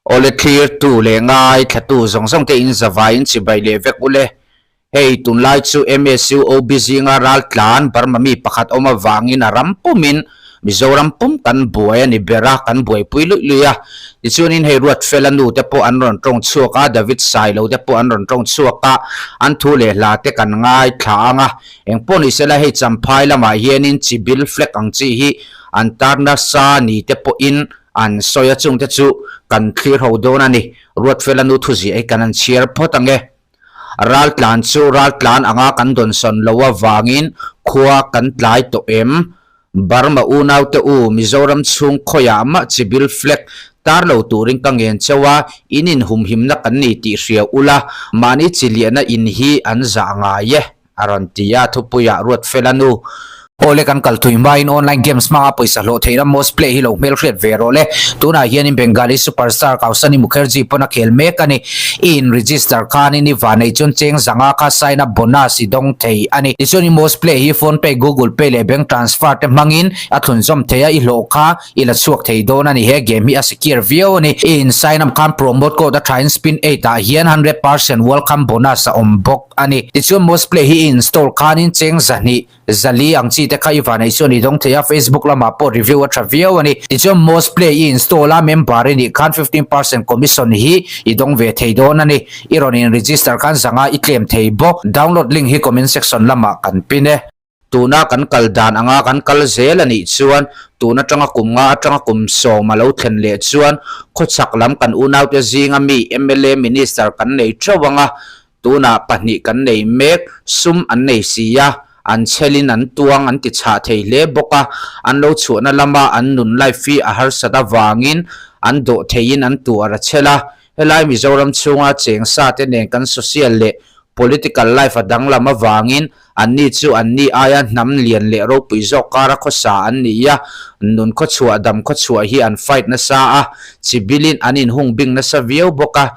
Awle thlirtu leh ngaithlatu zawng zawng te in zavai in chibai leh vek ule. Hei tunlai chu MSU OB zinga raltlan Burma mi pakhat awm avangin a ram pumin Mizoram pum kan buai a ni ber a, kan buaipui luih luih a. Tichuanin hei Ruatfela nu te pawh an rawn tawng chhuak a, David Sailo te pawh an rawn tawng chhuak a, an thu leh hla te kan ngaithla ang a. Engpawh ni sela hei Champhai lamah hianin chibil flag ang chi hi an tar nasa ni te pawhin An sawi a chungte chu kan thlir ho dawn a ni. Ruatfela nu thuziah hi kan han chhiar phawt ang e. Raltlan chu raltlan anga kan dawnsawn lo avangin khua kan tlai tawh em? Burma unaute u, Mizoram chhung khawiah mah chibil flag tar lo turin ka ngen cheu a, in inhumhimna kan ni tih hria ula, mahni chiliahna in hi an zah ngai e. A rawn ti a, thupuiah Ruatfela nu. Awle kan kal thui hmain online games hmanga pawisa hlawh theihna Most Play hi lo hmelhriat ve rawh le. Tunah hianin Bengali superstar Kausani Mukherjee pawn a khel mek a ni. I in register khanin i vanei chuan cheng zanga kha sign up bonus i dawng thei a ni. Tichuan i Most Play hi Phone Pay, Google Pay leh bank transfer te hmangin a thlunzawm thei a, i hlawh kha i la chhuak thei dawn a ni. He game hi a secure viau a ni. I in sign up khan promote code a thain spin eight ah hian 100% welcome bonus a awm bawk. a ni. Tichuan Most Play hi i install khanin cheng zahnih, zali ang chi te kha i vanei chuan i dawng thei a, Facebook lamah pawh review a tha viau a ni. Tichuan Most Play i install a, member i nih khan 15% commission hi i dawng ve thei dawn a ni. I rawn in register khan zanga i claim thei bawk. Download link hi comment section lamah kan pin e. Tuna kan kal dan anga kan kal zel a nih chuan tun atanga kum nga atanga kum sawm a lo thlen leh chuan khawchhak lam kan unaute zinga mi mla minister kan nei theuh anga tunah pahnih kan nei mek sum an nei si a, an chhelin an tuang an ti chhah thei hle bawk a, an lo chhuahna lama an nun life hi a harsat avangin an dawh theiin an tuar a chhel a, helai Mizoram chhunga cheng sa te nen kan social leh Political life a danglam avangin anni chu anni aia hnam lian leh ropui zawk kara khawsa an ni a, nun khawchhuah dam khawchhuah hi an fight nasa a, chibilin an inhung bing nasa viau bawk a.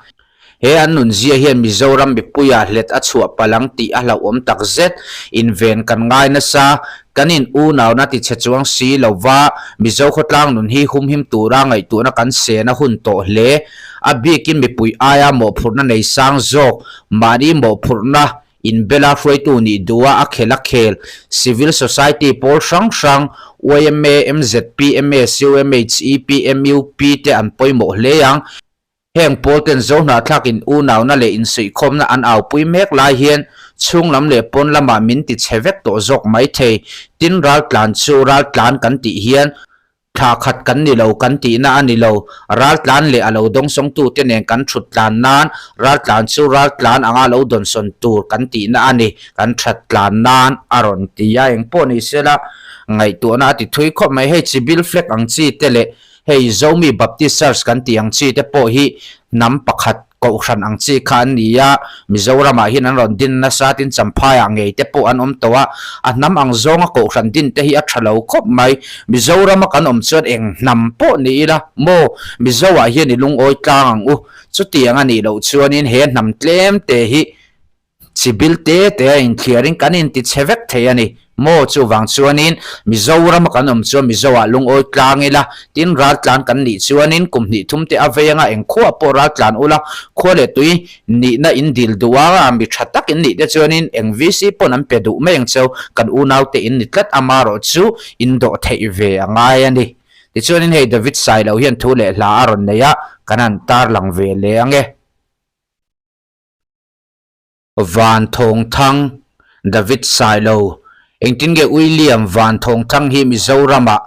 He an nunzia hian Mizoram mipuia hlet a chhuah palh ang tih a hlauhawm tak zet. Inven kan ngai nasa, kan in unauna ti chhe chuang si lova Mizo khawtlang nun hi humhim tura ngaihtuahna kan sen a hun tawh hle. A bikin mipui aia mawhphurhna nei sang zawk, mahni mawhphurhna inbela hruaitu nih duha a khel a khel, civil society pawl hrang hrang, yma, mzp, msu, mhep, mup te an pawimawh hle ang. Heng pawl ten Zohnahthlakin unauna leh insuihkhawmna an aupui mek lai hian chhung lam leh pawn lamah min ti chhe vek tawh zawk mai thei. Tin, raltlan chu raltlan kan tih hian Thla khat kan ni lo kan tihna a ni lo. Raltlan leh a lo dawngsawngtute nen kan thut tlan nan raltlan chu raltlan anga lo dawnsawn tur kan tihna a ni. Kan that tlan nan a rawn ti a, engpawh ni sela ngaihtuahna a ti thui khawp mai. Hei chibil flag ang chi te leh hei Zomi Baptist Church kan tih ang chi te pawh hi hnam pakhat Kohhran ang chi kha an ni a, Mizoramah hian an rawn din nasa tin Champhaiah ngei te pawh an awm tawh a, a hnam ang zawnga kohhran din te hi a tha lo khawp mai. Mizorama kan awm chuan eng hnam pawh ni ila maw Mizoah hian i lungawi tlang ang u. Chutiang a nih loh chuanin he hnam tlem te hi Chibil te te a inthliarin kan inti chhe vek thei a ni. Maw chuvang chuanin Mizorama kan awm chuan Mizoah lungawi tlang ila, tin raltlan kan nih chuanin kum hnih thum te a vei anga eng khuaah pawh raltlan ula, khua leh tui nihna in dil duh a, mi tha tak in nih te chuanin eng VC pawn an pe duh mai ang cheu, kan unaute in ni tlat amarawh chu in dawh theih ve a ngai a ni. Tichuanin hei David Sailo hian thu leh hla a rawn nei a, kan han tarlang ve leh ang e. Van Thawngthang, David Sailo, Engtin nge William Van Thawngthang hi Mizoramah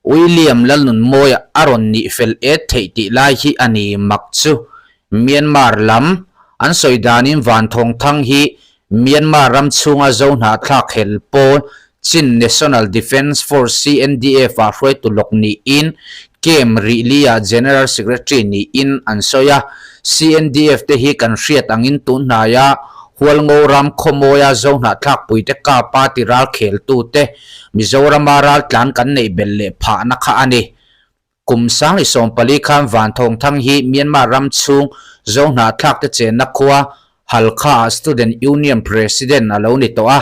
William Lalnunmawia a rawn nih fel et theih tih lai hi a ni mak chu. Myanmar lam an sawi danin Van Thawngthang hi Myanmar ram chhunga Zohnahthlak hel pawl Chin National Defence Force, CNDF, ah hruaitu lawk niin Camp Rihli-ah General Secretary niin an sawi a. CNDF te hi kan hriat angin tun hnaia Hualngo ram khawmawia Zohnahthlakpuite kapa ti ralkheltute Mizorama raltlan kan neih belh leh phahna kha a ni. Kum sang i 14 khan Vanthawngthang hi Myanmar ram chhung Zohnahthlakte chenna khua Halkha-ah Student Union President a lo ni tawh a,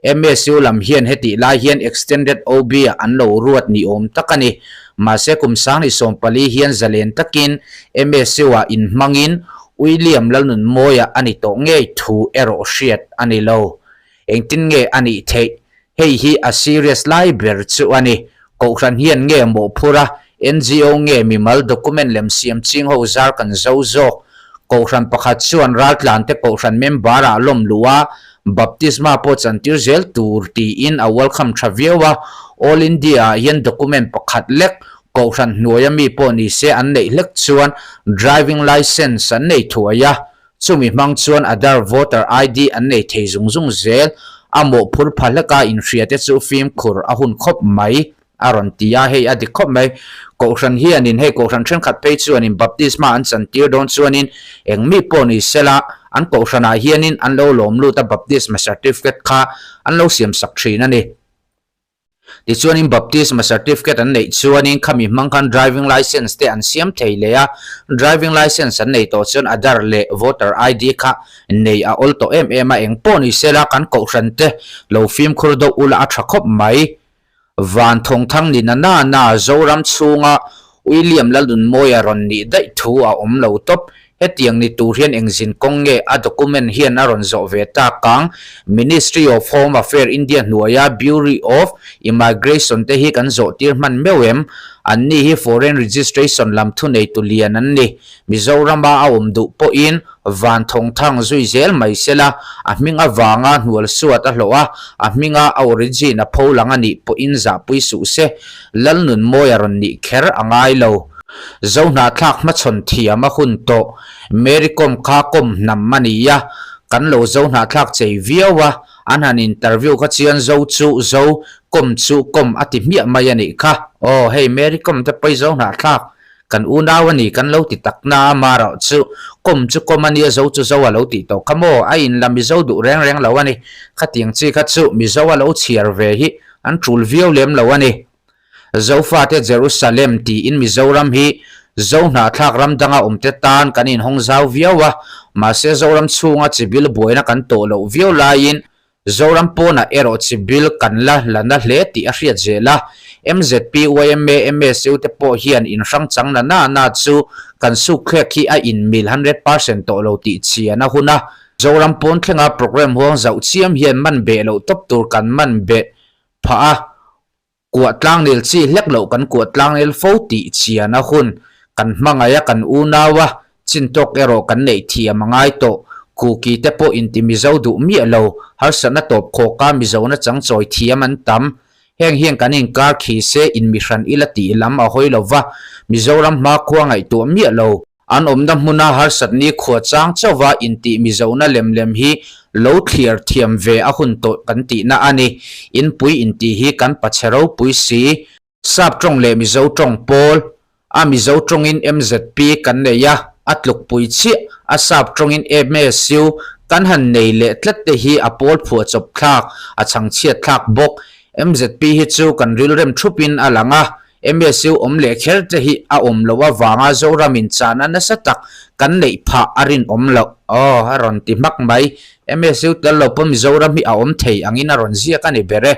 MSU lam hian hetih lai hian Extended OB-ah an lo ruat ni awm tak a ni. Mahse kum 2014 hian zalen takin MSU-ah inhmangin William Lalnunmawia a ni tawh ngei thu erawh hriat a ni lo. Engtin nge a nih theih? Hei hi a serious lai ber chu a ni. Kohhran hian nge mawhphur a, NGO nge mimal document lem siam ching ho zar kan zo zawk. Kohhran pakhat chuan raltlante kohhran member ah lawm luh a, baptisma pawh chantir zel tur tiin a welcome tha viau a. All India ah hian document pakhat lek kohhran hnuaia mi pawh ni se an neih hlek chuan driving licence an nei thuai a, Chumi hmang chuan Aadhaar voter ID an nei thei zung zung zel. A mawhphur pha hleka inhria te chu fimkhur a hun khawp mai a rawn ti a, hei a dik khawp mai. Kohhran hianin hei kohhran thenkhat phei chuanin baptisma an chantir dawn chuanin eng mi pawh ni sela an kohhranah hianin an lo lawm lut a baptisma certificate kha an lo siamsak thin a ni. Tichuanin baptisma certificate an neih chuanin khami hmang khan driving licence te an siam thei leh a, driving licence an nei tawh chuan Aadhaar leh voter ID kha nei a awl tawh em em a, eng pawh ni sela kan kohhran te lo fimkhur deuh ula a tha khawp mai. Van thawngthang ni na na na Zoram chhunga William Lalnunmawia rawn nih daih thu a awm lo tawp. Hetiang ni tur hian eng zin kawng nge a document hian a rawn zawh ve tak ang? Ministry of Home Affair India hnuaia Bureau of Immigration te hi kan zawh tir hman meuh em? Anni hi foreign registration lam thuneitu lian an ni. Mizorama a awm duh pawhin van thawngthang zui zel mai sela, a hming avanga hnual suat a hlawh a, a hminga a origin a pho lang a nih pawhin zahpui suh se. Lalnunmawia rawn nih kher a ngai lo. Zohnahthlak hmachhawn thiam a hun tawh. Mary Kom kha Kom hnam a ni a, kan lo Zohnahthlak chei viau a, an han interview kha chian Zo chu Zo, Kom chu Kom a ti hmiah mai a nih kha. Aw hei Mary Kom te pawh i Zohnahthlak kan unau a ni kan lo ti tak na a marawh chu Kom chu Kom a nia Zo chu Zo a lo tih tawh kha maw a in la Mizo duh reng reng lo a ni. Khatiang chi kha chu Mizo a lo chhiar ve hi an tul viau lem lo a ni. Zofate Jerusalem tiin Mizoram hi Zo hnahthlak ram danga awmte tan kan inhawng zau viau a, mahse Zoram chhunga chibil buaina kan tawh loh viau laiin Zoram pawnah erawh chibil kan la la na hle tih a hriat zel a. MZP, yma, MSU te pawh hian inhrang chang na na na chu kan sukthlek hi a inmil 100% tawh lo tih chian a hun a. Zoram pawn thlenga programme huang zauh chiam hian man beh loh tawp tur kan man beh phah a. Kuah tlangnel chi hlek loh kan kuah tlangnel fo tih chian a hun. Kan hmangaih a kan unau a, chin tawk erawh kan neih thiam a ngai tawh. Kuki te pawh inti Mizo duh miah lo, harsatna tawp khawka Mizona chang chawi thiam an tam. Heng hian kan inkar khi se inmihran ila tih lam a hawi lo va, Mizoram hmakhua ngaihtuah miah lo. An awmna hmuna harsat ni khua chang chauha intih Mizona lem lem hi lo thliar thiam ve a hun tawh kan tihna a ni. Inpui intih hi kan pachhe ropui si. Sap tawng leh Mizo tawng pawl a Mizo tawngin MZP kan nei a, a tlukpui chiah a sap tawngin MSU kan han nei leh tlat te hi a pawl phuahchawp thlak, a chhangchhiat thlak bawk. MZP hi chu kan rilrem thupin a lang a, MSU awm leh kher te hi a awm loh avanga Zoramin chahna nasa tak kan neih phah a rinawm loh. Aw, a rawn ti hmak mai. MSU tel lo pawh Mizoram hi a awm thei angin a rawn ziak a ni ber e.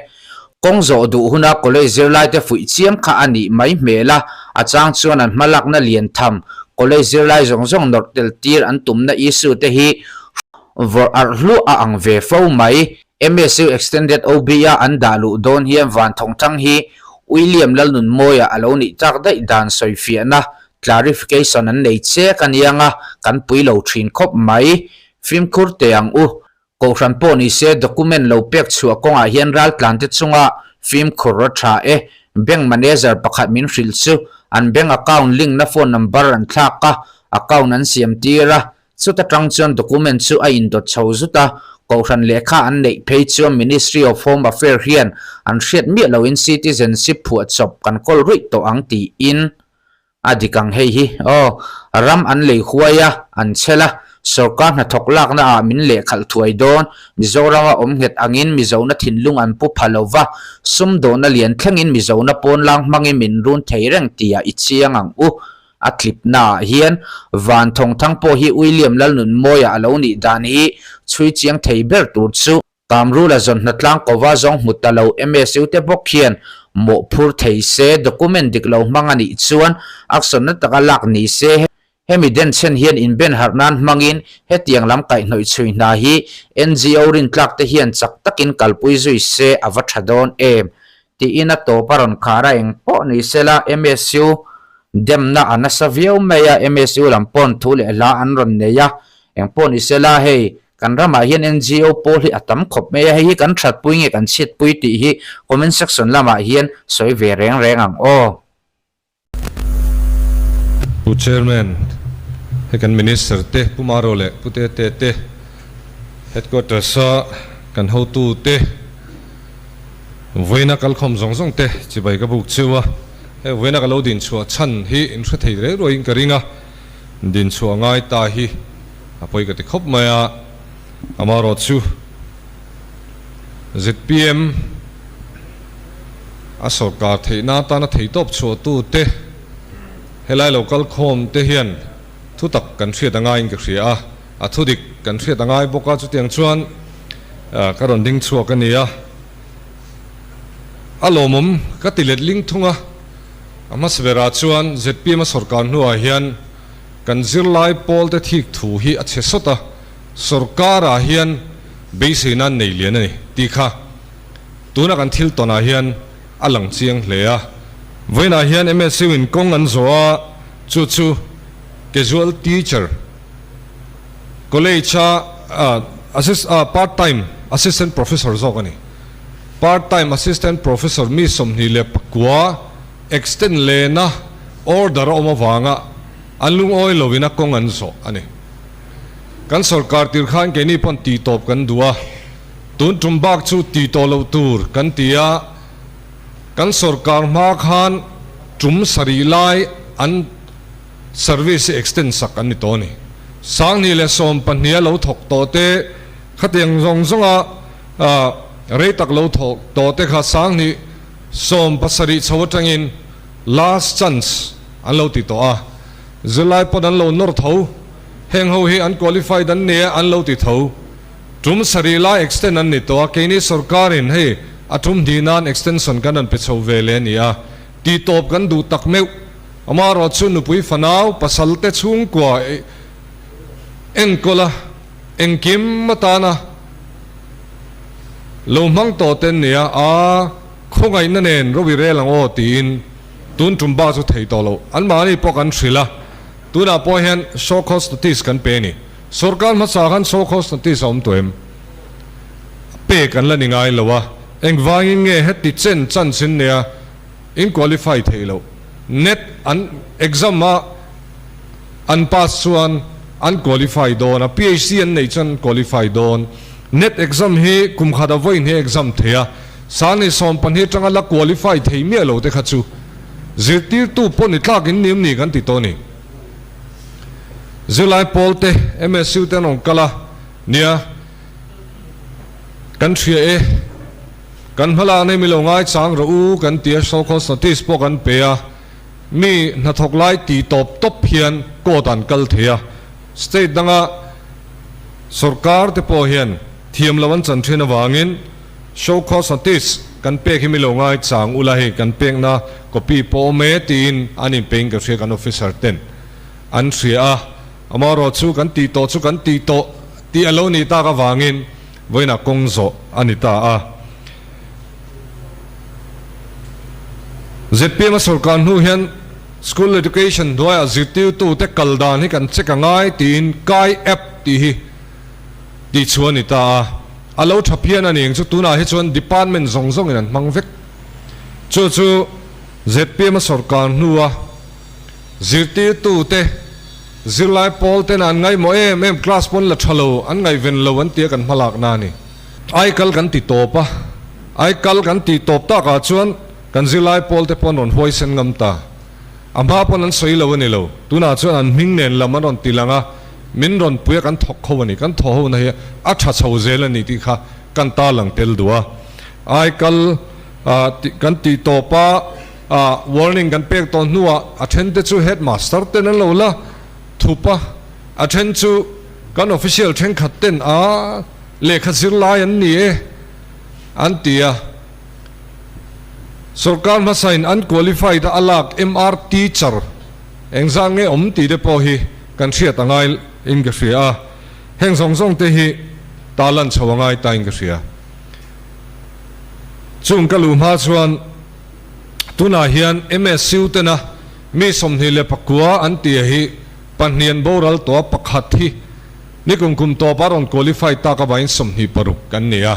Kawng zawh duh huna college zirlaite fuih chiam kha a nih mai hmel a, a chang chuan an hmalakna lian tham college zirlai zawng zawng nawrh tel tir an tumna issue te hi vawrh arh hluah a ang ve fo mai. MSU Extended OB a an dah luh dawn hian Van Thawngthang hi William Lalnunmawia a lo nih tak daih dan sawifiahna, clarification, an nei chek a niang a, kan pui lo thin khawp mai. Fimkhur teh ang u. Kohhran pawh ni se document lo pek chhuah kawngah hian raltlante chunga fimkhur a tha e. Bank manager pakhat min hrilh chu an bank account link na phone number an thlak a, account an siam tir a, Chuta tang chuan document chu a indawt chho zut a, Kohhran lehkha an neih phei chuan Ministry of Home Affair hian an hriat miah loin citizenship phuahchawp kan kawl ruih tawh ang tiin a dik ang hei hi. Aw, ram an lei huai a, an chhel a, sorkar hnathawk lakna ah min lehkhalh thuai dawn, Mizorama awm nghet angin Mizona thinlung an pu pha lo va, sumdawhna lian thlengin Mizona pawnlang hmangin min run thei reng tihah i chiang ang u. A tlipnaah hian Van Thawngthang pawh hi William Lalnunmawia a lo nih dan hi chhui chiang thei ber tur chu Kamrula zawn hnatlang kova zawng hmu ta lo MSU te bawk hian mawhphur thei se, document dik lo hmang a nih chuan action na taka lak ni se. Hemi denchhen hian inben harh nan hmangin hetiang lam kaihhnawih chhui hna hi NGO rintlak te hian chak takin kalpui zui se a va tha dawn em? tiin a tawp a rawn khar a, eng pawh ni sela MSU demna a nasa viau mai a, MSU lam pawn thu leh hla an rawn nei a, eng pawh ni sela hei kan ramah hian NGO pawl hi a tam khawp mai a, hei hi kan thatpui nge kan chhiatpui tih hi comment section lamah hian sawi ve reng reng ang aw. Pu Chairman, hei kan Minister te, Pu Maro leh Pu Tete te, Headquarters a kan hotu te, vawiina kalkhawm zawng zawng te chibai ka buk cheu a, hei vawiina ka lo dinchhuah chhan hi in hre thei reng ruaiin ka ring a, dinchhuah ngai ta hi a pawi ka ti khawp mai a, amaherawhchu zpm, A sorkar theihna atana theitawp chhuahtute helai lo kal khawm te hian thutak kan hriat a ngaiin ka hria a, a thudik kan hriat a ngai bawk a, chutiang chuan ka rawn ding chhuak a ni a, a lawmawm ka ti let ling thung a, a hmasa berah chuan zpm a sorkar hnuah hian kan zirlai pawl te thik thu hi a chhe sawt a, sorkarah hian beiseina an nei lian a ni tih kha. Tuna kan thil tawnah hian a lang chiang hle a. Vawiinah hian MSU in kawng an zawh a, chu chu casual teacher, college a part time assistant professor zawk a ni. Part time assistant professor mi 29 extend lehna order a awm avanga an lungawi lovin a kawng an zawh a ni. Kan sorkar tir khan keini pawn tihtawp kan duh a. Tun tum bak chu ti tawh loh tur kan ti a, kan sorkar hma khan tum sarih lai an service hi extend sak an ni tawh a ni. 2012 a lo thawk tawh te khatiang zawng zawnga rei tak lo thawk tawh te kha 2017 chho atangin last chance an lo ti tawh a, zirlai pawn an lo nawr tho, heng ho hi an qualified an nia an lo ti tho. Tum sarih lai extend an ni tawh a, keini sorkarin hei a tum hnih nan extension kan rawn pe chho ve leh a ni a, tih tawp kan duh tak meuh. Amaherawhchu nupui fanau pasal te chhungkua enkawl a, engkim atana lo hmang tawh te an ni a, aa khawngaihna nen ro i rel ang aw tiin tun tum bak chu thei tawh loh. Anmahni pawh kan hrilh a, tunah pawh hian show cause notice kan pe a ni. Sorkar hmasa khan show cause notice a awm tawh em? Pek an la ni ngai lo a, engvangin nge heti chen chance in nia in qualify theih loh? Net an exam a an pass chuan an qualify dawn a, PhD an neih chuan an qualify dawn. Net exam hi kum khat a vawiin hi exam thei a, 2012 atanga la qualify thei miah lo te kha chu zirtirtu pawh ni tlak in ni em ni kan ti tawh a ni. Zirlai pawl te MSU te an rawn kal a, nia kan hria e, kan hmalak nei mi lo ngaichang rawh u kan ti a, show cause notice pawh kan pe a, mi hnathawk lai ti tawp tawp hian court an kal thei a, state danga sorkar te pawh hian thiam lo an chan thin avangin show cause notice kan pek hi mi lo ngaichang ula hei kan pekna copy pawh awm e tiin an inpein ka hria kan officer ten. An hria a, amaherawhchu kan tih tawh chu kan tih tawh tih a lo nih tak avangin vawiinah kawng zawh a ni ta a. Zpm a sorkar hnu hian School Education hnuaiah zirtirtute kal dan hi kan check a ngai tiin Kai App tih hi tih chhuah a ni ta a. A lo tha phian a ni ang chu tunah hi chuan department zawng zawngin an hmang vek. Chu chu zpm a sorkar hnua Zirtirtute, zirlai pawl ten an ngaihmawh em em, class pawn la tha lo, an ngaihven lo an tia kan hmalakna a ni. Aikal kan ti tawp a, aikal kan tih tawp takah chuan kan zirlai pawl te pawh an rawn huaisen ngam ta. A hma pawn an sawi lo a ni lo, tunah chuan an hming nen lam an rawn ti lang a, min rawn pui a kan thawk ho a ni, kan thaw hona hi a tha chho zel a ni tih kha kan tarlang tel duh a. Aikal kan tih tawp a. A warning kan pek tawh hnuah a then te chu headmaster ten an lo la thup a, a then chu kan official thenkhat ten a lehkha zirlai an ni e an ti a. Sorkar hmasain an qualified a a lak MR teacher engzat nge awm tih te pawh hi kan hriat a ngai in ka hria a, heng zawng zawng te hi ta lan chho a ngai ta in ka hria. Chung ka luh hma chuan tunah hian MSU tena mi 29 an tia hi pahnian boral tawh a pakhat hi ni kum kum tawpa rawn qualify tak avangin 26 kan ni a.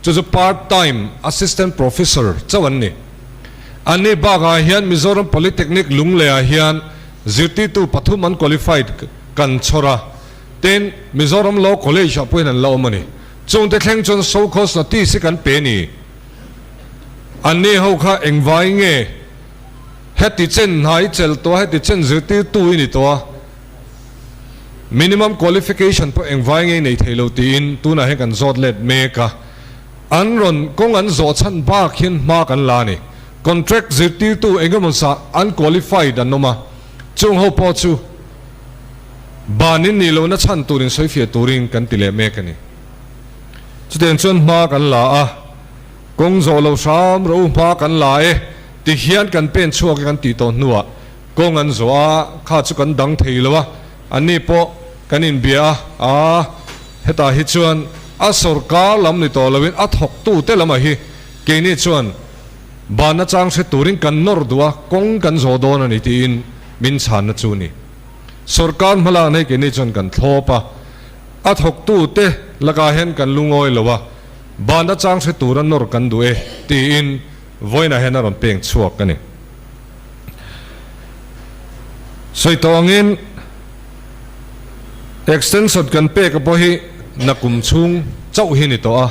Chu chu part time assistant professor chauh an ni. Anni bakah hian Mizoram Polytechnic Lungleiah hian zirtirtu pathum an qualified kan chhawr a, tin Mizoram Law College ah pawhin an la awm a ni. Chungte thleng chuan show cause notice hi kan pe ni. Anni ho kha engvai nge heti chen hna i chelh tawh a, heti chen zirtirtu i ni tawh a, Minimum qualification pawh engvai ngei nei thei lo tiin tunah hian kan zawt let mek a, an rawn kawng an zawh chhan bak hian hma kan la a ni. Contract zirtirtu engemaw zah an qualified an awm a, chung ho pawh chu banin nih lohna chhan turin sawifiah turin kan ti leh mek a ni. Chutiang chuan hma kan la a, kawng zawh lo hram rawh u hma kan la e ti hian kan pen chhuak e kan tih tawh hnuah Kawng an zawh a, kha chu kan dang thei lo a, anni pawh kan inbia a, aa hetah hi chuan a sawrkar lam ni tawh loin a thawktute lamah hi keini chuan banna chang hre turin kan nawr duh a, kawng kan zawh dawn a ni tiin min chhanna chu ni. Sawrkar hmalakna hi keini chuan kan thlawp a, a thawktute lakah hian kan lungawi lo a, banna chang hre tura nawr kan duh e tiin vawiinah hian a rawn peng chhuak a ni. Sawi tawh angin extension kan pek a pawh hi nakum chhung chauh hi ni tawh a,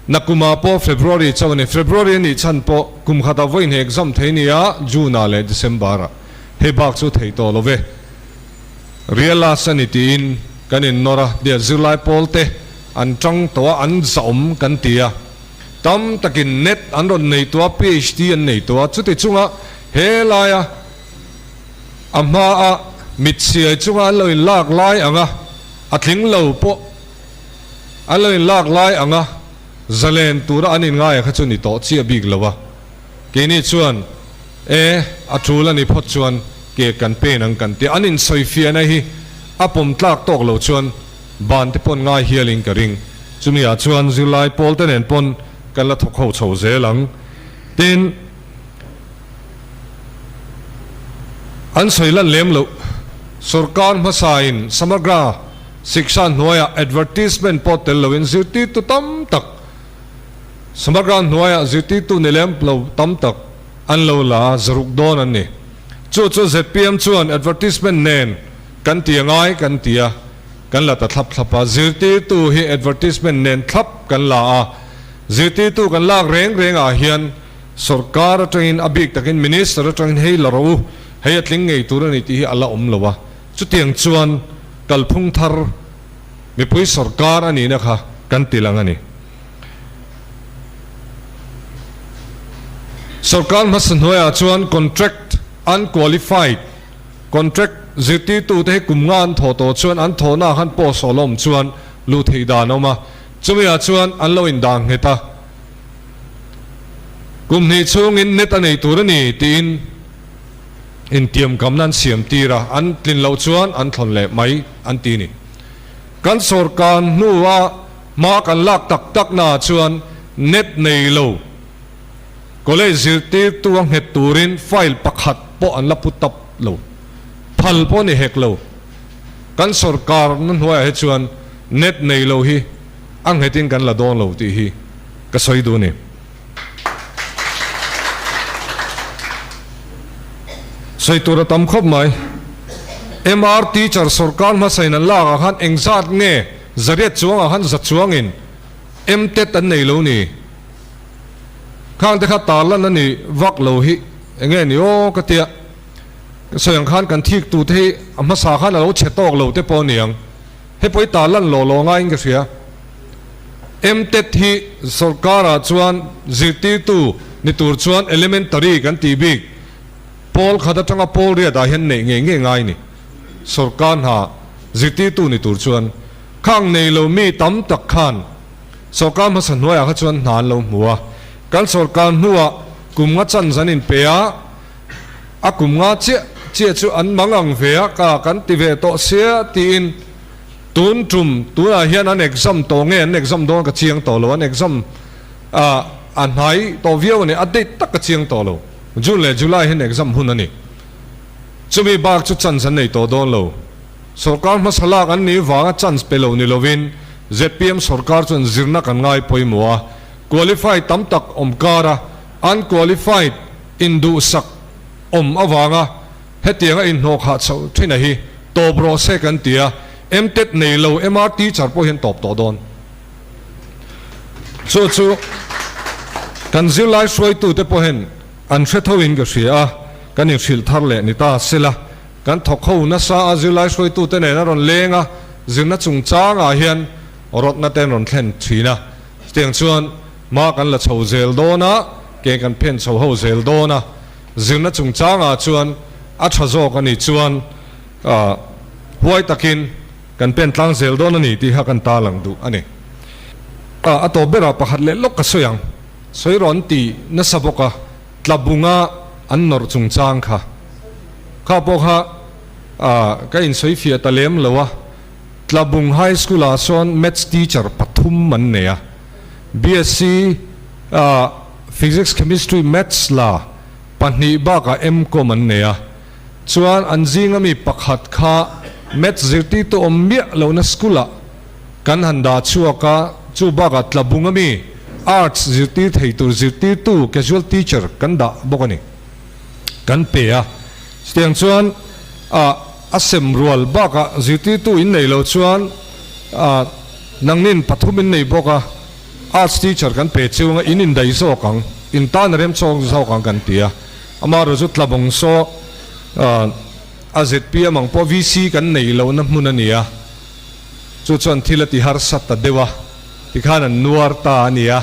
nakumah pawh February chauh a ni. February a nih chhan pawh kum khatah vawiin hi exam thei nia June ah leh December ah hei bak chu thei tawh lo ve. Real-a a ni tiin kan innawr a, tia zirlai pawl te an tang tawh a, an zahawm kan ti a. Tam takin net an rawn nei tawh a, PhD an nei tawh a, chuti chunga he laia a hmaa mit siai chunga an lo inlak lai anga a tling lo pawh an lo inlak lai anga zalen tura an inngaia kha chu ni tawh chiah bik lo a. Keini chuan e, a tul a ni phawt chuan ke kan pen ang kan ti a, an insawifiahna hi a pawm tlak tawk lo chuan Ban te pawn ngai hialin ka ring. Chumi ah chuan zirlai pawl te nen pawn kan la thawk ho chho zel ang. Tin, an sawi lan lem loh. Sorkar hmasa in Samagra Shiksha hnuaiah advertisement pawh tel loin zirtirtu tam tak Samagra hnuaiah zirtirtu ni lem lo tam tak an lo la zaruk dawn an ni. Chu chu zpm chuan advertisement nen kan ti a ngai kan ti a. Kan la ta thlap thlap a, zirtirtu hi advertisement nen thlap kan la a, zirtirtu kan lak reng reng ah hian sawrkar atangin a bik takin minister atangin hei la rawh u, hei a tling ngei tur a ni tih hi a la awm lo a, chutiang chuan kalphung thar mipui sawrkar a nihna kha kan ti lang a ni. Sawrkar hmasa hnuaiah chuan contract unqualified Contract zirtirtute hi kum nga an thawh tawh chuan an thawhnaah khan post awl awm chuan luh theih dan a awm a, chumiah chuan an lo indah nghet a. Kum hnih chhungin net a nei tur a ni tiin intiamkamna an siam tir a, an tlin loh chuan an thlawn leh mai an ti ni. Kan sawrkar hnua hma kan lak tak taknaah chuan net nei lo. College zirtirtu a nghet turin file pakhat pawh an la pu tap lo. Phal pawh ni hek lo. Kan sawrkar na hnuaiah hi chuan net nei lo hi a nghetin kan la dawn lo tih hi ka sawi duh a ni. Sawi tur a tam khawp mai. MR teacher sawrkar hmasain an lakah khan engzat nge zariat chuangah khan za chuangin MTET an nei lo ni. Khang te kha tarlan a ni vak lo hi enge ni aw ka tia ka sawi ang khan kan thik tu te hi a hmasa khan a lo chhe tawk lo te pawh a ni ang he pawh hi tarlan lawh lawh ngaiin ka hria MTET hi sorkar ah chuan zirtirtu ni tur chuan elementary kan tih bik pawl khat atanga pawl riat ah hian neih ngei ngei ngai ni sorkar hna zirtirtu ni tur chuan khang nei lo mi tam tak khan Sawrkar hmasa hnuaiah kha chuan hna an lo hmu a, kan sawrkar hnuah Kum nga chance an inpe a, a kum nga chiah chiah chu an mang ang ve a, ka kan ti ve tawh sia tiin tun tum tunah hian an exam tawh nge an exam dawn ka chiang tawh lo, an exam a a hnai tawh viau a ni, a date tak ka chiang tawh lo, June leh July hian exam hun a ni. Chumi bak chu chance an nei tawh dawn lo. Sorkar hmasa lak an nih vanga chance pe lo ni lovin zpm sorkar chuan zirna kan ngai pawimawh a, qualified tam tak awm kara unqualified induhsak awm avanga hetianga inhnawhkhah chhoh thin a hi tawp rawh se kan ti a, MTET nei lo MR teacher pawh hian tawp tawh dawn. Chu chu kan zirlai hruaitute pawhin an hre thoin ka hria a, kan inhrilh thar leh ni ta sela. Kan thawk ho nasa a, zirlai hruaitute nen a rawn leng a, zirna chungchangah hian rawtna te an rawn thlen thin a. Chutiang chuan hma kan la chho zel dawn a, ke kan phen chho ho zel dawn a, zirna chungchangah chuan a tha zawk a nih chuan huai takin kan pen tlang zel dawn a ni tih kha kan tarlang duh a ni. A tawp berah pakhat leh lawk ka sawi ang, sawi rawn ti nasa bawk a, Tlabunga an nawrh chungchang kha. Kha pawh kha ka insawi fiah ta lem lo a, Tlabung High School ah sawn Maths teacher pathum an nei a, BSc Physics Chemistry Maths la pahnih bakah MCom an nei a, chuan an zinga mi pakhat kha Maths zirtirtu awm miah lohna school ah kan han dah chhuak a, chu bakah Tlabung ami Arts zirtir thei tur zirtirtu casual teacher kan dah bawk a ni. Kan pe a, chutiang chuan ah a sem rual bakah zirtirtu in nei lo chuan ah nangnin pathum in nei bawk a, arts teacher kan pe chiu anga in indai zawk ang, in tan a rem chawk zawk ang kan ti a, amaherawh chu Tlabawng saw ah a zpm ang pawh VC kan nei lohna hmun a ni a, chu chuan thil a ti harsa ta deuh a, tikhan an nuar ta a ni a,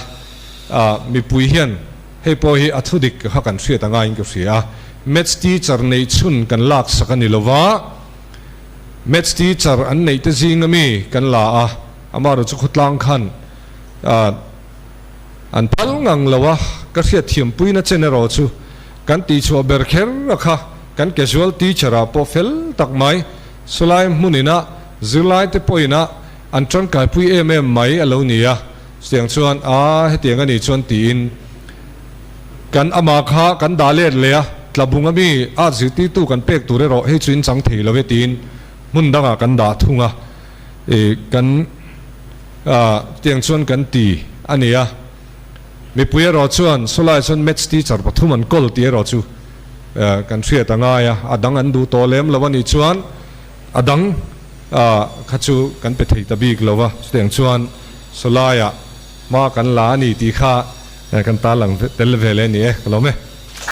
ah mipui hian. Hei pawh hi a thu dik kha kan hriat angaiin ka hria a, Maths teacher neih chhun kan lak sak a ni lo va, Maths teacher an neih te zing ami kan la a, amaherawh chu khawtlang khan an phal ngang lo a, ka hriat thiampuina chen erawh chu kan tihchhuah ber kher a kha kan casual teacher ah pawh fel tak mai, sawlai hmun ina zirlai te pawh ina an tangkaipui em em mai a lo ni a. Chutiang chuan, A, hetiang a nih chuan tiin kan amah kha kan dah let leh a, Tlabung ami a zirtirtu kan pek tur erawh hei chu in chang thei lo e tiin hmun dangah kan dah thung a, i kan chutiang chuan kan ti a ni a. Mipui erawh chuan sawlai chuan maths teacher pathum an kawl tih erawh chu kan hriat a ngai a, a dang an duh tawh lem lo a nih chuan a dang kha chu kan pe thei ta bik lo a, chutiang chuan Sawlaiah hma kan la a ni tih kha kan tarlang tel ve leh a ni e, ka lawm e.